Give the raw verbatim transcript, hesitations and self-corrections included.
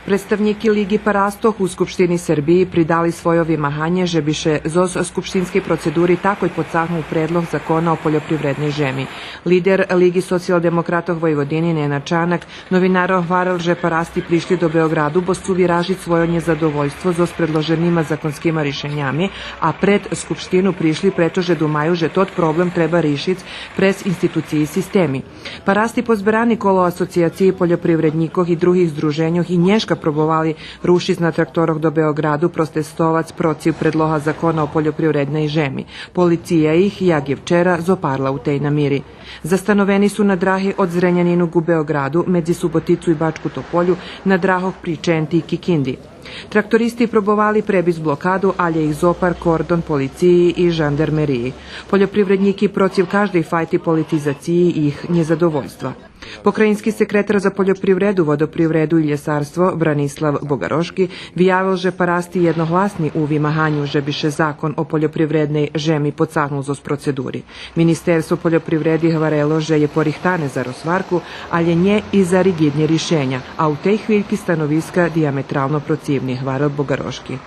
Представнїки Лиґи парастох у Скупштини Сербиї придали свойо вимаганє же би ше зоз скупштинскей процедури такой поцагнул предлог закона о польопривредней жеми. Лидер Лиґи социялдемократох Войводини Ненад Чанак новинарох гварел же парасти пришли до Беоґраду бо сцу виражиц свойо нєзадовольство зоз предложенима законскима ришенями, а пред Скупштину пришли прето же думаю же тот проблем треба ришиц през институциї системи. Парасти позберани коло Асоцияциї польопривреднїкох и других здруженьох и нєшка пробовали рушиц на тракторох до Беоґраду протестовац процив предлога закона о польопривредней жеми. Полиция их, як и вчера, зопарла у тей намири. Застановени су на драги од Зренянину ґу Беоґраду, медзи Суботицу и Бачку Тополю, на драгох при Ченти и Кикинди. Трактористи пробовали пребисц блокаду, алє их зопар кордон полициї и жандармериї. Польопривреднїки процив каждей файти политизациї их нєзадовольства. Покраїнски секретар за польопривреду, водопривреду и лєсарство Бранислав Богарошки виявел же парасти єдногласни у вимаганю же би ше закон о польопривредней жеми поцагнул зоз процедури. Министерство польопривреди гварело же є порихтане за розгварку, алє нє и за риґидни ришеня, а у тей хвильки становиска диаметрално процивни, гварел Богарошки.